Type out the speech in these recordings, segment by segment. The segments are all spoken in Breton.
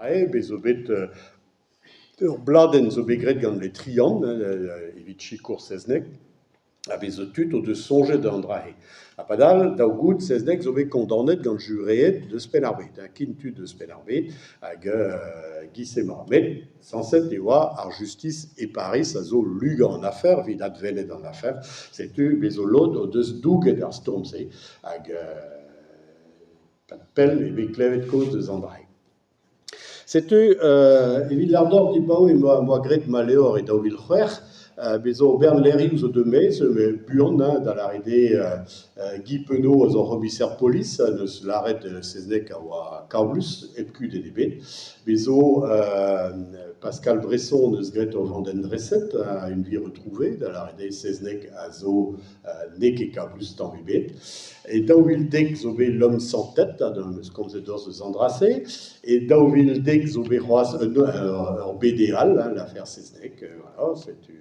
Aze bez zo bet ur bladenn zo bet graet gant Le Trian evit sikour Sezneg ha bez zo tud o deus soñjet an dra-se. Ha padal, daou goud Sezneg zo bet kondaonet gant jureed deus Penn-ar-Bed, kin tud deus Penn-ar-Bed hag giz emañ. Met sañset e oa ar justis e Pariz a zo lugañ an afer evit adwelet an afer. Setu bez zo lod o deus douget ar stourm-se hag pell eo bet klevet kaoz deus an dra-se. Setu evit lâret deoc'h dibaoe em boa graet ma levr e 2006, bez zo bern levrioù zo deuet maez, buan hein, da lâret eo Guy Penaud a zo ur c'homiser polis en deus lâret Seznec a oa kablus hep kudenn ebet. Bez zo Pascal Bresson en deus graet ur vandenn-dreset, Une vie retrouvée, da lâret eo Seznec a zo n'eo ket kablus tamm ebet. E 2010 zo bet L'homme sans tête, ha eus komzet deoc'h eus an dra-se. E 2010 zo bet c'hoazh ur BD all, hein, l'affaire Seznec, voilà, setu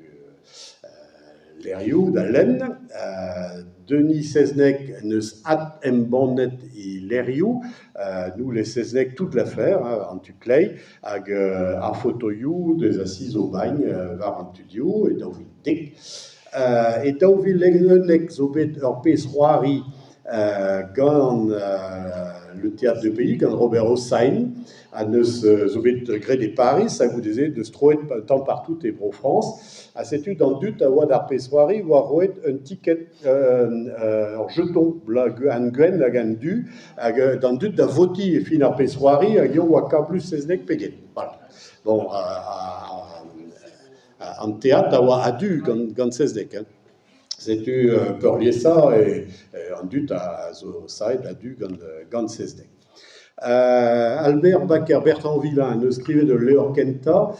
levrioù da lenn. Denis Seznec en deus adembannet e levrioù, Nous les Seznec, toute l'affaire, hein, an tu kleiz, hag ar fotoioù deus Asiz Aubagne war an tu-dehou e 2010. E 2011 zo bet ur pezh-c'hoari gant le Théâtre du Pays, gant Robert Hossein, ha neus zo bet graet e Pariz ha goude-se deus troet un tamm partout e Bro-Frañs. Ha setu d'an dud a oa d'ar pezh-c'hoari oa roet un ticket, ur jeton an gwenn hag an du, hag d'an dud da votiñ e fin ar pezh-c'hoari hag eñ oa kablus Sezneg pe get. Voilà. Bon, An teatr a oa a-du gant Seznec hein. Setu peurliesañ an dud a zo savet a-du gant Seznec. Albert Baker, Bertrand Villain en deus skrivet ul levr kentañ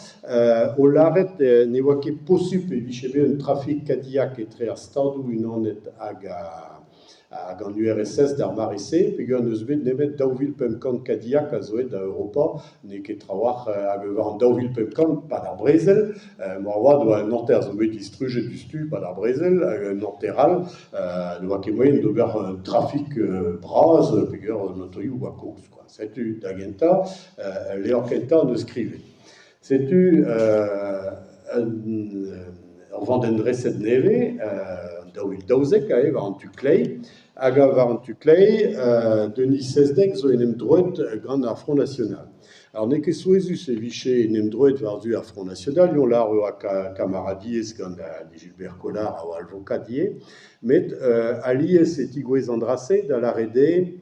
o lâret ne oa ket posupl e vije bet un trafik Cadillac etre ar Stadoù-Unanet hag Hag an URSS d'ar mare-se, peogwir n'eus bet nemet 2500 Cadillac a zo aet da Europa, n'eo ket trawalc'h hag war an 2500 'pad ar brezel, moarvat 'oa un hanter zo bet distrujet diouzhtu 'pad ar brezel, hag un hanter all ne oa ket moaien d'ober un trafik bras peogwir an otoioù 'oa kozh kwa. Setu da gentañ al levr kentañ 'neus skrivet. Setu ur vandenn-dreset nevez, 2012 aze war an tu kleiz, hag war an tu kleiz Denis Seznec zo en em droet gant ar Front National. Alors n'eo ket souezhus e vije en em droet war-zu ar Front National, eñ lâr e oa kamaradiezh gant Gilbert Collard a oa alvokad ivez, met alies e tigouez an dra-se da lâret eo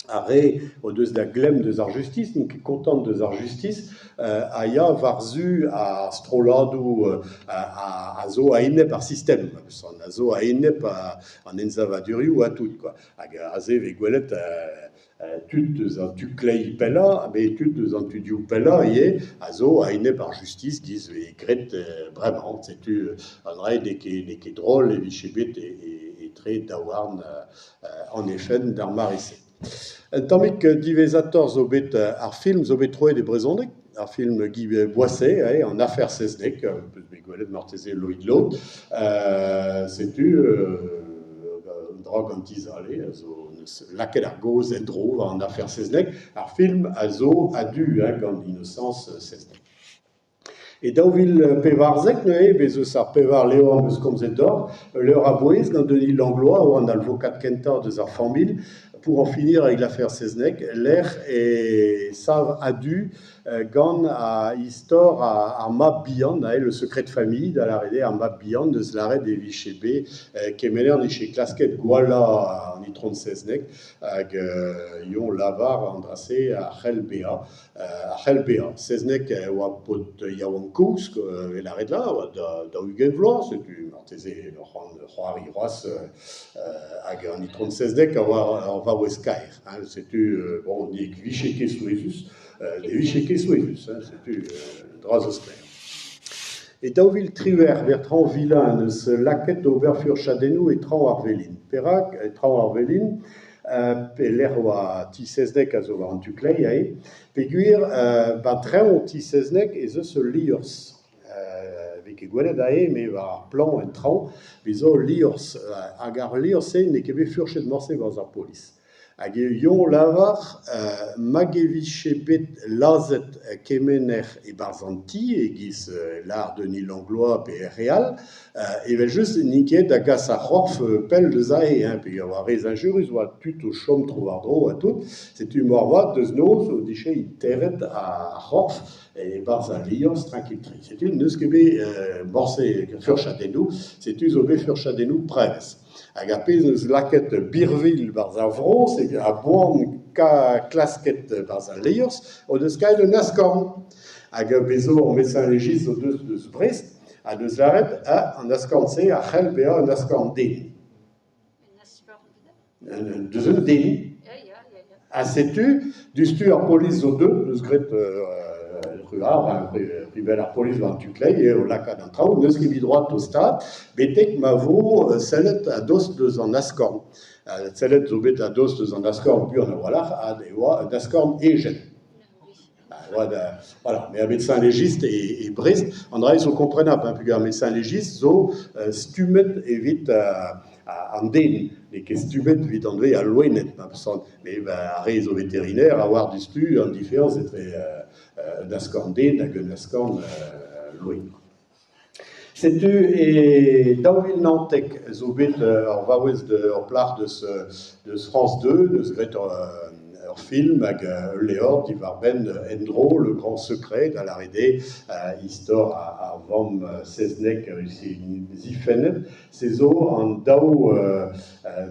Ar re o deus da glemm deus ar justis n'int ket kontant deus ar justis a ya war-zu ar strolladoù a zo a-enep ar sistem, a zo a-enep an ensavadurioù ha tout kwa. Hag aze e vez gwelet tud deus an tu kleiz pellañ met tud deus an tu dioù pellañ ivez a zo a-enep ar justis giz 'vez graet bremañ. Setu an dra n'eo ket drol e vije bet etre daouarn en efen d'ar mare-se. Un tammig diwezhatoc'h zo bet ar film zo bet troet e brezhoneg, ar film Guy Boisset, an afer Seznec, peus bet gwelet marteze Loïd Lod. Setu un dra gant Dizale a zo neus lakaet ar gaoz en-dro war an afer Seznec. Ar film a zo a-du gant Innocence Seznec. E 2014 neuze bez' eus ar pevar levr am eus komzet deoc'h, ul levr a-bouez gant Denis Langlois a oa an alvokad kentañ deus ar familh, pour en finir avec l'affaire Seznec, lec'h e sav a-du gant istor ar mab bihan, le secret de famille, da lâret eo ar mab bihan deus lâret e vije bet kemener 'nije klasket gwallañ an itron Seznec hag eñ lavar an dra-se a c'hell bezañ. A c'hell bezañ. Seznec e oa paotr yaouank-kozh e lâret là, oa da 20 vloaz, setu marteze ur c'hoant c'hoari c'hoazh hag an itron Seznec a oa ur vaouez kaer. Hein, setu bon, ne vije ket souezhus, ne vije ket souezhus, hein, setu un dra zo sklaer. E 2018, Bertrand Villain en deus lakaet ober furchadennoù e traoñ ar velin. Perak e traoñ ar velin? Pelec'h oa ti Seznec a zo war an tu kleiz aze, peogwir 'ba traoñ ti Seznec ez eus ul liorzh. 'Vez ket gwelet aze, met war ar plañ en traoñ, bez zo ul liorzh. Hag ar liorzh-se n'eo ket bet furchet morse barzh ar polis. Hag eñ lavar mag e vije bet lazhet Kemener e-barzh an ti e-giz lâr Denis Langlois pe ar re all, evel-just n'int ket da gas ar c'horf pell deus aze hein, peogwir e oa re zañjerus, e oa tud o chom tro-war-dro ha tout. Setu moarvat deus noz o dije interet ar c'horf e-barzh al liorzh trankil-tre. Setu n'eus ket bet morse furchadennoù, setu zo bet furchadennoù prevez. Hag ar pezh 'neus lakaet birvilh 'barzh ar vro, c'est a-boan klasket 'barzh al liorzh o deus kaet un askorn. Hag bez zo ur médecin légiste zo deus deus Brest ha deus lâret ah, an askorn-se a c'hell bezañ un askorn den. Un askorn den? Deus un den. Ya, ya, ya, ya. Ha setu, diouzhtu ar polis zo deuet, deus graet Ruard, rivel ar polis war an tu kleiz, eo lakaat an traoù, n'eus ket evit droad tostaat, betek ma vo sellet a-dost deus an askorn. Sellet zo bet a-dost deus an askorn buan a-walc'h, ha e oa un askorn ejen. Voilà, mais ar médecin légiste e, e Brest, an dra zo komprenabl, hein, peogwir ar médecin légiste zo stummet evit an den, n'eo ket stummet evit an dve al loened, ma peus Mais ar re zo vétérinaire a oar diouzhtu an diferañs etre un askorn den hag un askorn loen. Setu e 2019 zo bet ur vaouez ur plac'h deus deus France 2 deus graet ur film hag ul levr diwar-benn En-dro Le Grand Secret, da lâret eo istor ar vamm Sezneg zifennet. Se zo an daou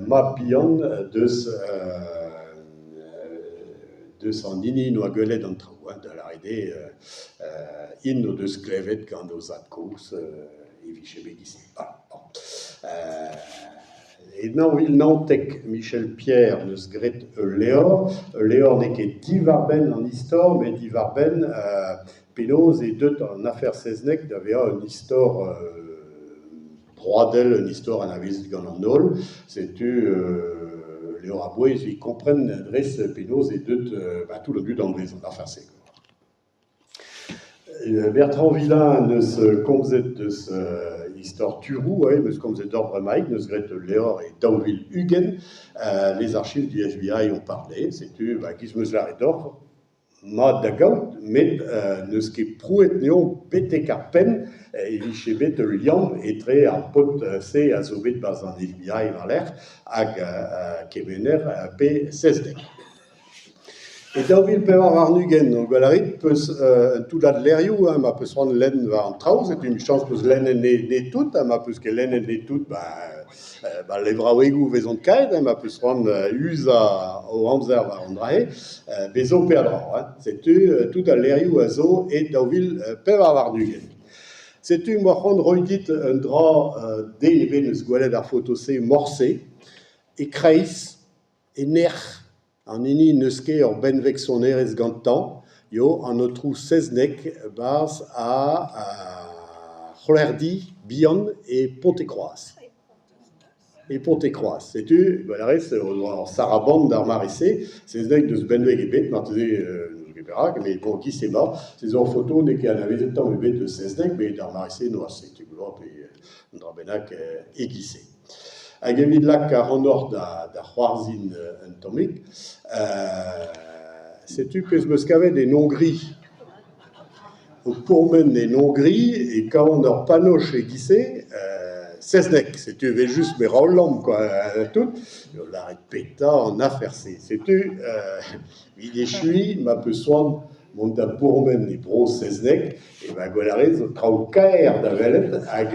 mab-bihan deus deus an hini 'noa gwelet an traoù, hein, da lâret eo int o deus klevet gant o zad-kozh e vije bet giz-se. E 2019, Michel Pierre 'neus graet ul levr, ul levr n'eo ket diwar-benn an istor met diwar-benn penaos eo deuet an afer Sezneg da vezañ un istor broadel, un istor anavezet gant an holl. Setu levr a-bouez evit kompren dres penaos eo deuet ba tout an dud anvez an afer-se. Bertrand Villain 'neus komzet deus istor Turou, 'meus komzet deoc'h bremaik, 'neus graet ul levr e 2020, Les archives du FBI ont parlé, setu ba 'giz 'meus lâret deoc'h, mat da gaout, met n'eus ket prouet anezho betek ar penn e vije bet ul liamm etre ar paotr-se a zo bet 'barzh an FBI war-lerc'h hag Kemener pe Sezneg. E 2024, gwell a rit, 'peus un toullad levrioù hein, ma 'peus c'hoant lenn war an traoù, setu emichañs 'peus lennet ne tout, ha ma 'peus ket lennet ne tout, ba levraouegoù 'vezont kaet, hein, ma 'peus c'hoant uzañ o amzer war an dra-se, bez zo peadra. Hein. Setu tout al levrioù a zo e 2024. Setu 'm boa c'hoant roiñ dit un dra den ebet 'neus gwelet ar foto-se morse, e-kreiz, e nec'h an hini n'eus ket ur benveg sonerezh gantañ eo an aotrou Sezneg 'barzh ar c'hloerdi bihan e Pontekroaz. E Pontekroaz. Setu, gwell a rez, ur saraband d'ar mare-se, Sezneg n'eus benveg ebet marteze n'eus ket perak, met bon, giz emañ. Se zo ur foto n'eo ket anavezet tamm ebet eus Sezneg, met d'ar mare-se n'oa 17 vloaz pe un dra bennak e-giz-se. Hag evit lakaat ac'hanoc'h da c'hoarzhin un tammig, setu pezh 'm eus kavet en Hongri. O pourmen en Hongri e kavan ur panoch e-giz-se, Sezneg, setu evel-just me 'ra ul lamm kwa tout, o lâret petra an afer-se. Setu evit echuiñ ma 'peus c'hoant mont da bourmen e bro Sezneg, E va gwell a rez zo traoù kaer da welet hag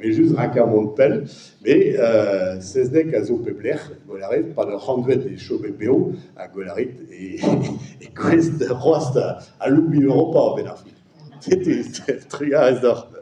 evel-just ranker mont pell, met Sezneg a zo pep lec'h, gwell a rit, 'pad ur c'hantved e chome bev ha gwell a rit e kouezh c'hoazh da aloubiñ Europa a-benn ar fin. Setu, trugarez deoc'h.